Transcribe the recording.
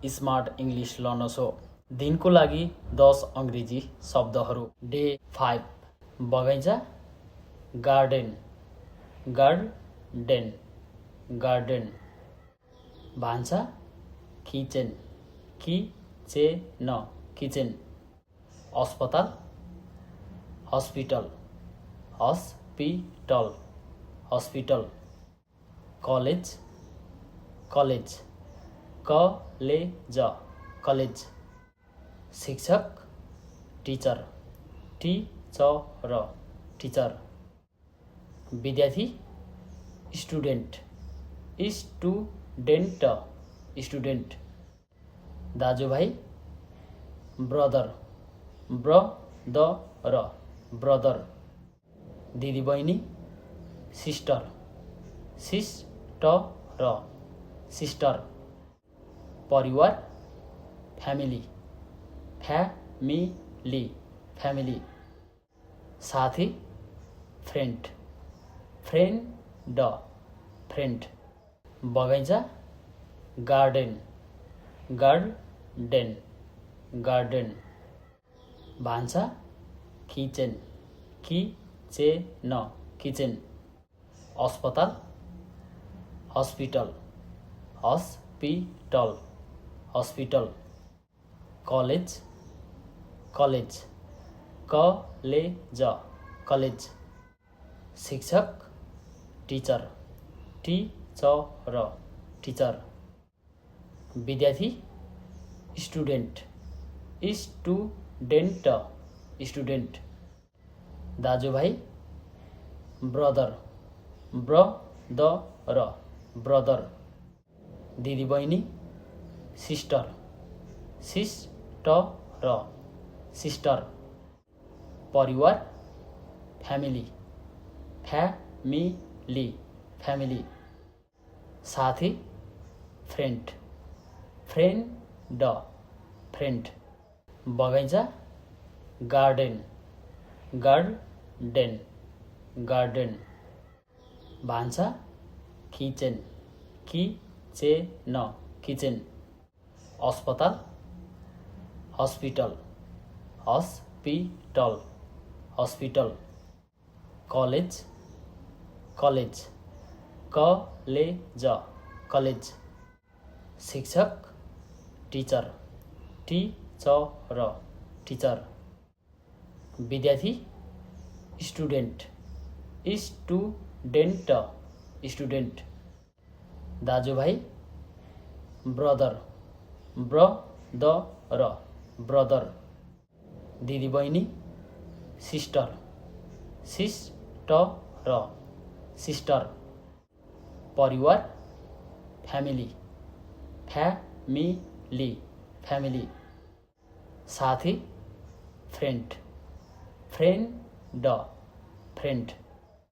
Smart English learn so. दिनको लागि 10 अङ्ग्रेजी शब्दहरू। डे 5 बगैँचा गार्डन गार्डन गार्डन। भान्सा किचन किचेन किचन। अस्पताल hospital hospital hospital. College college college college. शिक्षक टिचर टिचर टिचर। विद्यार्थी स्टुडेन्ट स्टुडेन्ट स्टुडेन्ट। दाजुभाइ ब्रदर ब्रदर ब्रदर। दिदीबहिनी सिस्टर सिस्टर सिस्टर। परिवार फ्यामिली फ्यामिली फ्यामिली। साथी फ्रेन्ड फ्रेन्ड फ्रेन्ड। बगैँचा garden garden garden. भान्सा kitchen kitchen kitchen. अस्पताल hospital hospital hospital. College college college college. शिक्षक teacher teacher teacher. विद्यार्थी student student student. दाजुभाइ brother brother brother. दिदीबहिनी sister sister sister. परिवार family family family. साथी friend friend friend. बगैँचा garden garden garden. भान्सा kitchen kitchen kitchen. अस्पताल hospital hospital hospital. College college college college. शिक्षक teacher teacher teacher. विद्यार्थी student student student. दाजुभाइ brother brother brother. दिदीबहिनी sister sister sister. परिवार family family family. साथी friend friend friend.